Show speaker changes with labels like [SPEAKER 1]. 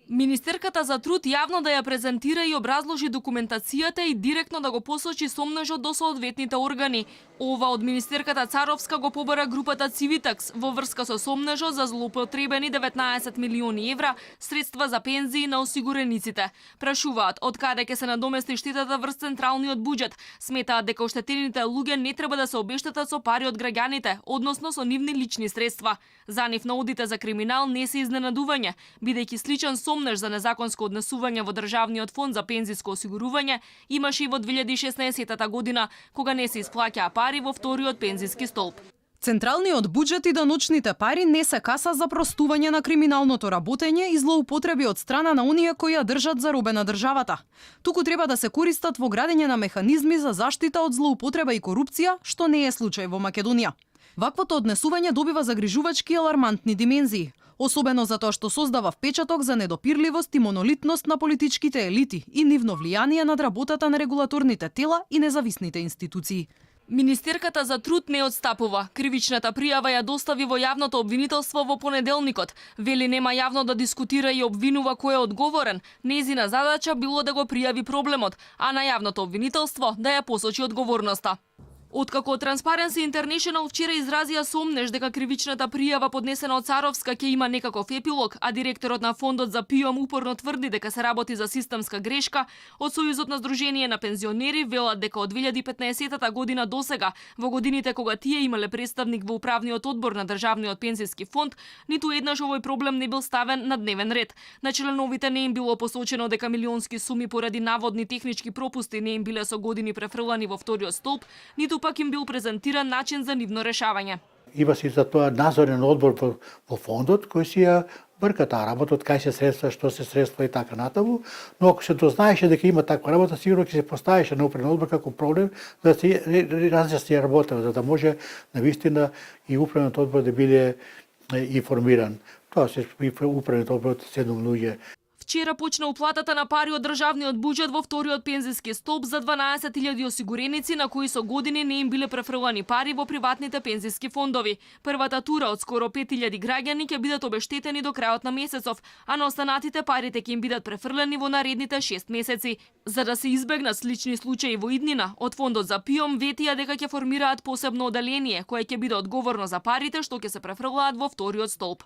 [SPEAKER 1] Министерката за труд јавно да ја презентира и образложи документацијата и директно да го посочи сомнежот до соодветните органи. Ова од министерката Царовска го побара групата Цивитакс во врска со сомнежот за злоупотребени 19 милиони евра средства за пензии на осигурениците. Прашуваат од каде ќе се надомести штетата врз централниот буџет. Сметаат дека оштетените луѓе не треба да се обештетат со пари од граѓаните, односно со нивни лични средства. За нив наудите за криминал не се изненадување, бидејќи сличен сомнеж за незаконско однесување во Државниот фонд за пензиско осигурување имаше и во 2016 година, кога не се исплаќаа пари во вториот пензиски столб.
[SPEAKER 2] Централниот буџет и даночните пари не се каса за простување на криминалното работење и злоупотреби од страна на оние кои ја држат заробена државата. Туку треба да се користат во градење на механизми за заштита од злоупотреба и корупција, што не е случај во Македонија. Ваквото однесување добива загрижувачки и алармантни димензии, особено затоа што создава впечаток за недопирливост и монолитност на политичките елити и нивно влијание над работата на регулаторните тела и независните институции.
[SPEAKER 1] Министерката за труд не отстапува. Кривичната пријава ја достави во јавното обвинителство во понеделникот. Вели нема јавно да дискутира и обвинува кој е одговорен. Незина задача било да го пријави проблемот, а на јавното обвинителство да ја посочи одговорноста. Откако Transparency International вчера изразија сомнеж дека кривичната пријава поднесена од Царовска ќе има некаков епилог, а директорот на фондот за ПИОМ упорно тврди дека се работи за системска грешка, од Сојузот на Сдружение на пензионери велат дека од 2015 година досега, во годините кога тие имале представник во управниот одбор на Државниот пензиски фонд, ниту еднаш овој проблем не бил ставен на дневен ред. На членовите не им било посочено дека милионски суми поради наводни технички пропусти не им биле со години префрлани во вториот столб, ниту пак им бил презентиран начин за нивно решавање.
[SPEAKER 3] Има си за тоа надзорен одбор во фондот кој си ја врка таа работа, од кај се средства, што се средства и така натаму, но ако се дознаеше дека има таква работа, сигурно ќе се поставеше на управен одбор како проблем да се разјасни работа, за да може навистина и управниот одбор да биде информиран. Тоа се управниот одбор од 7 луѓе.
[SPEAKER 1] Вчера почна уплатата на пари од државниот буџет во вториот пензиски столб за 12.000 осигуреници на кои со години не им биле префрлани пари во приватните пензиски фондови. Првата тура од скоро 5.000 граѓани ќе бидат обештетени до крајот на месецов, а на останатите парите ќе им бидат префрлени во наредните 6 месеци. За да се избегнат слични случаи во иднина, од фондот за ПИОМ ветија дека ќе формираат посебно оделение кое ќе биде одговорно за парите што ќе се префрлаат во вториот столб.